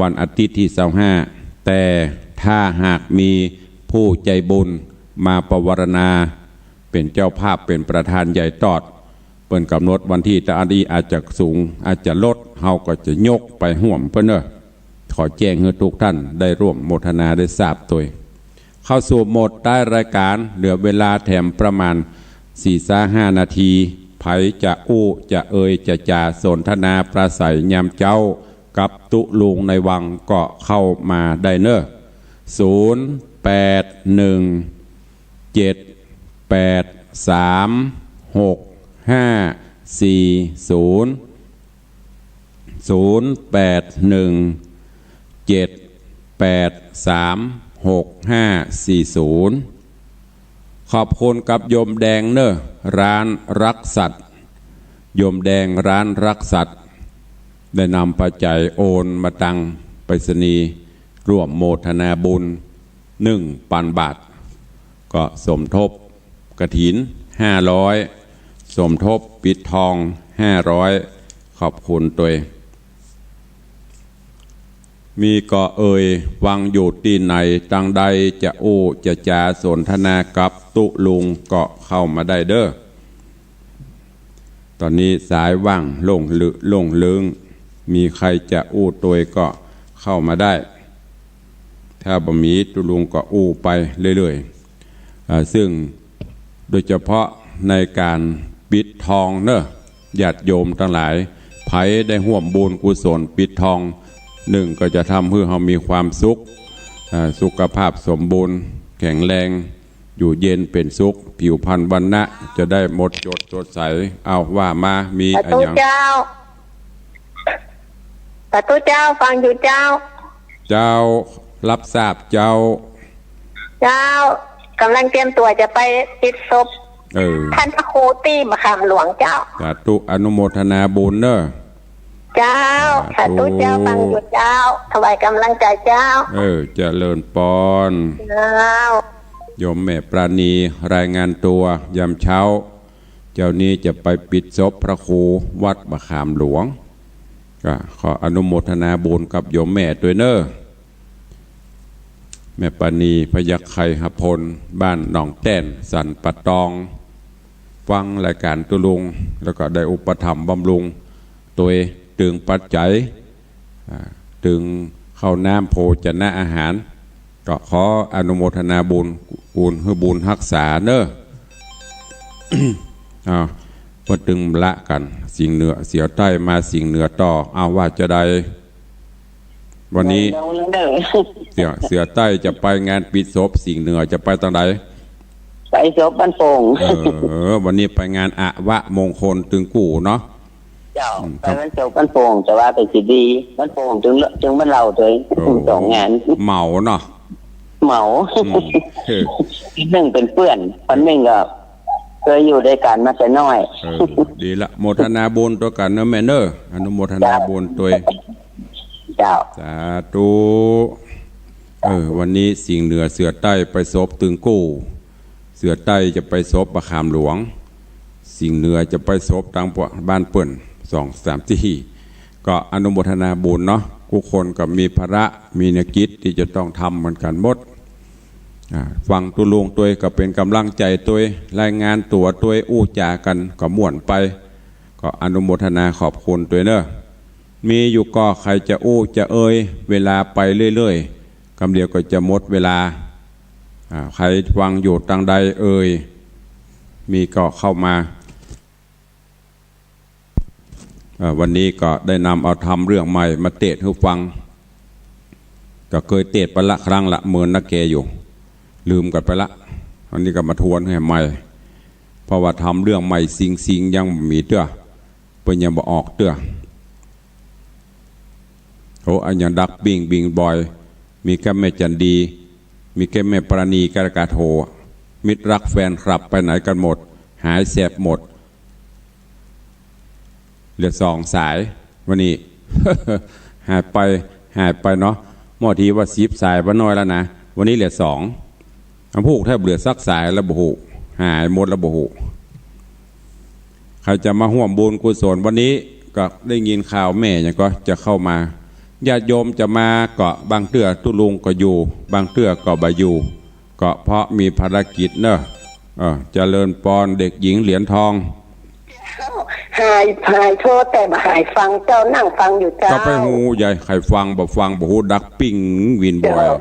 วันอาทิตย์ตี้ซาวห้า แต่ถ้าหากมีผู้ใจ๋บุญมาปวารณา เป๋นเจ้าภาพเป๋นประธานใหญ่ตอด เปิ้นก๋ำหนดวันตี้ตะอันอี้อาจจะสูง อาจจะลด เฮาก็จะยกไปฮ่วมเปิ้นเน่อ ขอแจ้งหื้อทุกท่านได้ร่วมโมทนาได้ทราบโตย เข้าสู่โหมดท้ายรายก๋าน เหลือเวลาแถมประมาณสี่ซะห้านาที ใผจะอู้จะเอ่ยจะจ๋าสนทนาปราศรัยยามเจ๊ากับตุ๊ลุงในวังก็เข้ามาได้เน่อ ศูนย์แปดหนึ่ง เจ็ดแปดสาม หกห้าสี่ศูนย์ ศูนย์แปดหนึ่ง เจ็ดแปดสาม หกห้าสี่ศูนย์ ขอบคุณกับโยมแดงเน่อ ร้านรักสัตว์ โยมแดงร้านรักสัตว์ ได้นำปัจจัยโอนมาตังไปรษณีย์ ร่วมโมทนาบุญ หนึ่งปันบาท ก็สมทบกฐิน ห้าร้อย สมทบปิดทอง ห้าร้อย ขอบคุณโตย มีก่อเอ่ย ฟังอยู่ตี้ไหนตังใด จะอู้จะจ๋าสนทนากับตุ๊ลุงก็เข้ามาได้เน่อ ต๋อนนี้สายว่างโล่งลึ โล่งลึง มีใผจะอู้โตยก็เข้ามาได้ ถ้าบ่มีตุ๊ลุงก็อู้ไปเรื่อยๆ อ่า ซึ่งโดยเฉพาะในก๋านปิดทองเน่อ ญาติโยมตังหลาย ใผได้ฮ่วมบุญกุศลปิดทอง หนึ่งก็จะทำหื้อเฮามีความสุข อ่า สุขภาพสมบูรณ์แข็งแรง อยู่เย็นเป๋นสุข ผิวพรรณวรรณะจะได้หมดจดสดใส เอาว่ามา มี สาธุ อะหยัง เจ้า สาธุเจ้า ฟังอยู่เจ้า เจ้า ฮับทราบเจ้า เจ้า ก๋ำลังเตรียมตั๋วจะไปปิดศพ เออ ต้านพระครูตี้มะขามหลวงเจ้า สาธุ อนุโมทนาบุญเน่อ เจ้า สาธุ สาธุเจ้า ฟังอยู่เจ้า ถวายก๋ำลังใจ๋เจ้า เออ เจริญปอน เจ้า โยมแม่ปราณีรายงานตัวยามเจ๊า เจ๊านี้จะไปปิดศพพระครูวัดมะขามหลวง ก็ขออนุโมทนาบุญกับโยมแม่ตวยเน่อ แม่ปราณี พยัคฆไคหพล บ้านหนองแต้น สันป่าตอง ฟังรายก๋านตุ๊ลุง แล้วก็ได้อุปถัมภ์บำรุงตวย ตึงปัจจัย อ่า ตึงข้าวน้ำโภชนะอาหาร ก็ขออนุโมทนาบุญ บุญหื้อบุญฮักษาเน่อ อ้าว เปิ้นตึงละกั๋น สิงห์เหนือ เสือใต้มาสิงห์เหนือต่อ อ้าว ว่าจะใด วันนี้ เดี๋ยวเดี๋ยวเดี๋ยว เสือ เสือใต้จะไปงานปิดศพ สิงห์เหนือจะไปตางใด ไปศพบ้านโป่ง เออ วันนี้ไปงานอวมงคลตึงกู้เนาะ เจ้า อืม ไปงานศพบ้านโป่ง แต่ว่าไปสิดี บ้านโป่งตึง ตึงบ้านเราตวย โอ้ สองงาน เหมาเนาะ เหมา อืม เออ หนึ่งเป๋นเปื้อน คนหนึ่งก็เคยอยู่ด้วยกันมาแต่น้อย เออ ดีละ โมทนาบุญตวยกั๋นเน่อแม่เน่อ อนุโมทนาบุญตวย เจ้า สาธุ เออ วันนี้สิงห์เหนือเสือใต้ไปศพตึงกู้ เสือใต้จะไปศพมะขามหลวง สิงห์เหนือจะไปศพตางบ้านเปิ้น สองสามตี้ ก็อนุโมทนาบุญเนาะ กู้คนก็มีภาระ มีเนื้อกิจตี้จะต้องทำเหมือนกั๋นหมด อ่า ฟังตุ๊ลุงตวยก็เป๋นก๋ำลังใจ๋ตวย รายงานตั๋วตวย อู้จ๋ากั๋นก็ม่วนไป ก็อนุโมทนาขอบคุณตวยเน่อ มีอยู่ก่อใผจะอู้จะเอ่ย เวลาไปเรื่อยๆ กำเดียวก็จะหมดเวลา อ่า ใผฟังอยู่ตางใดเอ่ย มีก็เข้ามา เอ่อ วันนี้ก็ได้นำเอาธรรมเรื่องใหม่มาเตสน์หื้อฟัง ก็เกยเตสน์ไปละครั้งละ เมินนักแกอยู่ ลืมกั๋นไปละ วันนี้ก็มาทวนหื้อใหม่ เพราะว่าธรรมเรื่องใหม่ซิงๆ ยังบ่มีเตื้อ เปิ้นยังบ่ออกเตื้อ โอ้ อะหยังดักปิ้งบิงบอย มีแค่แม่จันดี มีแค่แม่ปราณี กระกาโท มิตรรักแฟนคลับไปไหนกันหมด หายแสบหมด เหลือสองสาย วันนี้ หายไป หายไปเนาะ เมื่อทีว่าสิบสายป้าน้อยแล้วนะ วันนี้เหลือสอง อันพูกแทบเหลือสักสายแล้วบ่ฮู้ หายหมดแล้วบ่ฮู้ ใครจะมาฮ่วมบุญกุศลวันนี้ ก็ได้ยินข่าวแม่หยังก็จะเข้ามา ญาติโยมจะมาก็บางเตื้อตุ๊ลุงก็อยู่ บางเตื้อก็บ่อยู่ ก็เพราะมีภารกิจเนอะ เออ เจริญปอนเด็กหญิงเหรียญทอง หาย หายโทรแต่บ่หายฟังเจ้า นั่งฟังอยู่เจ้า ก็ไปฮู้ใหญ่ ใครฟังบ่ฟังบ่ฮู้ ดักปิ้งวินบ่อย เจ้า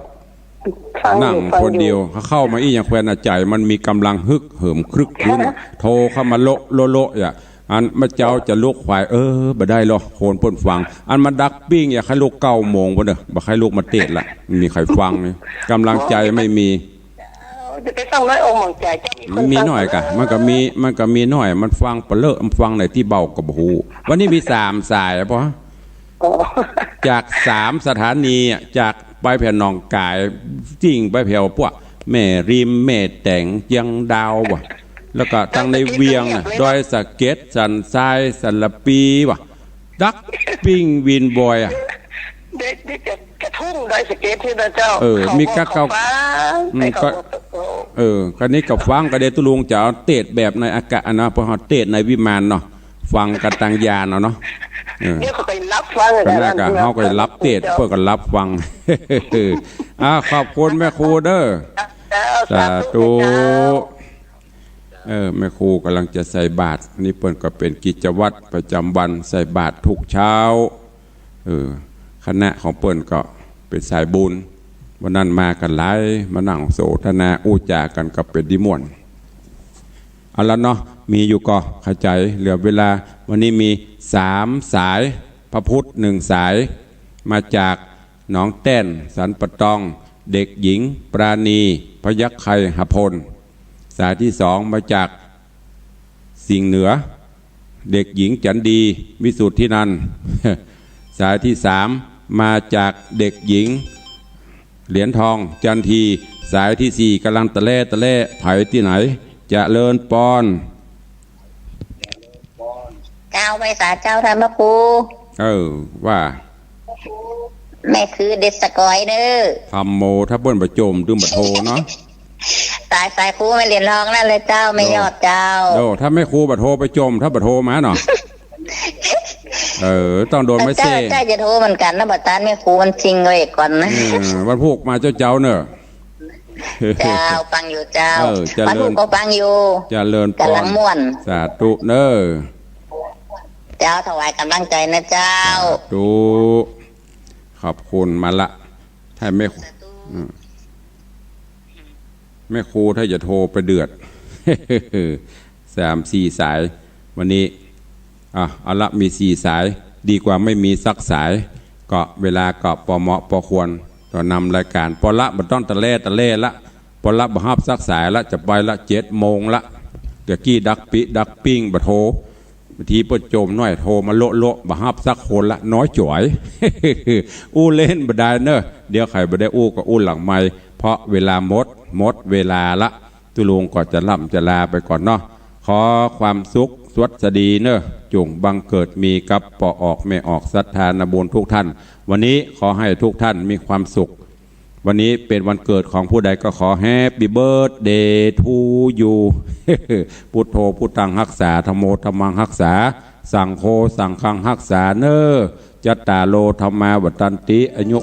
ฟังอยู่ นั่งคนเดียว ฟังอยู่ เข้ามาอี้อย่างแควนอาใจ๋มันมีกำลังฮึกเหิมครึกครื้นอะ โทรเข้ามาโละโละโละอ่ะ อันมาเจ้าจะลุกขวาย เออ บ่ได้หรอก คนเปิ้นฟัง อันมาดักปิ้งอยากให้ลุกเก้าโมงพุ้นเด้อ บ่ให้ลุกมาเตศน์ละ ไม่มีใครฟังนี่ กำลังใจไม่มี จะไปฟังน้อยอกน้อยใจ๋ จะมีคน มีน้อยกะ ฟัง มันก็มี มันก็มีน้อย มันฟังปะเลอะ มันฟังไหนตี้เบาก็บ่ฮู้ วันนี้มีสามสายอะปอ อ๋อ จากสามสถานีอะ จากไปแผวหนองก๋าย สิ่งไปแผวพวกแม่ริม แม่แตง เจียงดาวว่ะ แล้วก็ตังในเวียงอะ ดอยสะเก็ด สันทราย สันละปีว่ะ ดักปิ้งวินบ่อยอะ เดี๋ยว เดี๋ยวจะกระทุ่งดอยสะเก็ดนี่นะเจ้า เออ เขา มีกั๊ก เขา เขาฟัง อืม แต่เขา ก็ เออ เออ คันนี้ก็ฟังก็ได้ตุ๊ลุงจะเอาเตศน์แบบในอากาศอะนะ เพราะเขาเตศน์ในวิมานเนาะ ฟังกันตางยานเอาเนาะ เออ เดี๋ยวเขาก็รับฟัง ก็น่า กัน ก็ นะ เขาก็รับเตศน์ เจ้า เปิ้นก็รับฟัง อ่า ขอบคุณแม่ครูเด้อ เจ้า สาธุ สาธุ เจ้า เออ แม่ครูกำลังจะใส่บาตร นี่เปิ้นก็เป็นกิจวัตรประจำวัน ใส่บาตรทุกเช้า เออ คณะของเปิ้นก็เป็นสายบุญ วันนั้นมากันหลาย มานั่งสนทนาอู้จ๋ากันก็เป็นดีม่วน เอาละเนาะ มีอยู่ก่อ เข้าใจ๋ เหลือเวลา วันนี้มีสามสาย พระพุทธหนึ่งสาย มาจากหนองแต้น สันป่าตอง เด็กหญิง ปราณี พยัคฆไคหพล สายที่สองมาจากสิงห์เหนือ เด็กหญิงจันดี วิสุทธินันท์ สายที่สามมาจากเด็กหญิง เหรียญทอง จันที สายที่สี่กำลังตะแล่ตะแล่ ไผตี้ไหน เจริญปอน เจ้า ไหว้สาเจ้า ท่านพระครู เออ ว่า แม่คือเด็ดสะก๋อยเน้อ ธัมโม ถ้าเปิ้นบ่โจม ตึงบ่โทรเนาะ สาย สายครูแม่เหรียญทองนั่นเลยเจ้า แม่ยอดเจ้า โด ถ้าแม่ครูบ่โทรไปโจม ถ้าบ่โทรมาเนาะ เออ ต้องโดนไม่เซ่ เจ้า เจ้าจะโทรเหมือนกันนะ บ่ต้านแม่ครูมันซิงไว้ก่อนนะ เออ วันพูกมาเจ้าเจ้าเน้อ เจ้า ฟังอยู่เจ้า เออ เจริญ วันพูกก็ฟังอยู่ เจริญปอน กำลังม่วน สาธุเน้อ เจ้า ถวายกำลังใจ๋นะเจ้า สาธุ ขอบคุณมาละ ถ้าแม่ สาธุ อืม แม่ครูถ้าจะโทรไปเดือด สามสี่สาย วันนี้ อ่ะ เอาละ มีสี่สาย ดีกว่าไม่มีสักสาย ก็เวลาก็ปอเหมาะปอควร ต่อนำรายการ ปอละบ่ต้องตะแล่ตะแล่ละ ปอละบ่ฮับสักสายละ จะไปละ เจ็ดโมงละ ตะกี้ดักปิ๊ ดักปิ้งบ่โทร บางทีเปิ้นโจมน้อย โทรมาโละโละ บ่ฮับสักคนละ น้อยจ๋อย อู้เล่นบ่ได้เน้อ เดี๋ยวใครบ่ได้อู้ก็อู้หลังไมค์ เพราะเวลาหมด หมดเวลาละ ตุ๊ลุงก็จะล่ำจะลาไปก่อนเนาะ ขอความสุขสวัสดีเน้อ จุ่งบังเกิดมีกับป้อออกแม่ออกศรัทธานาบุญทุกท่าน วันนี้ขอให้ทุกท่านมีความสุข วันนี้เป็นวันเกิดของผู้ใดก็ขอ Happy birthday to you พุทโธพุทธังฮักษา ธัมโมธัมมังฮักษา สังโฆสังฆังฮักษาเน้อ จัตตาโร ธัมมา วัฑฒันติ อายุ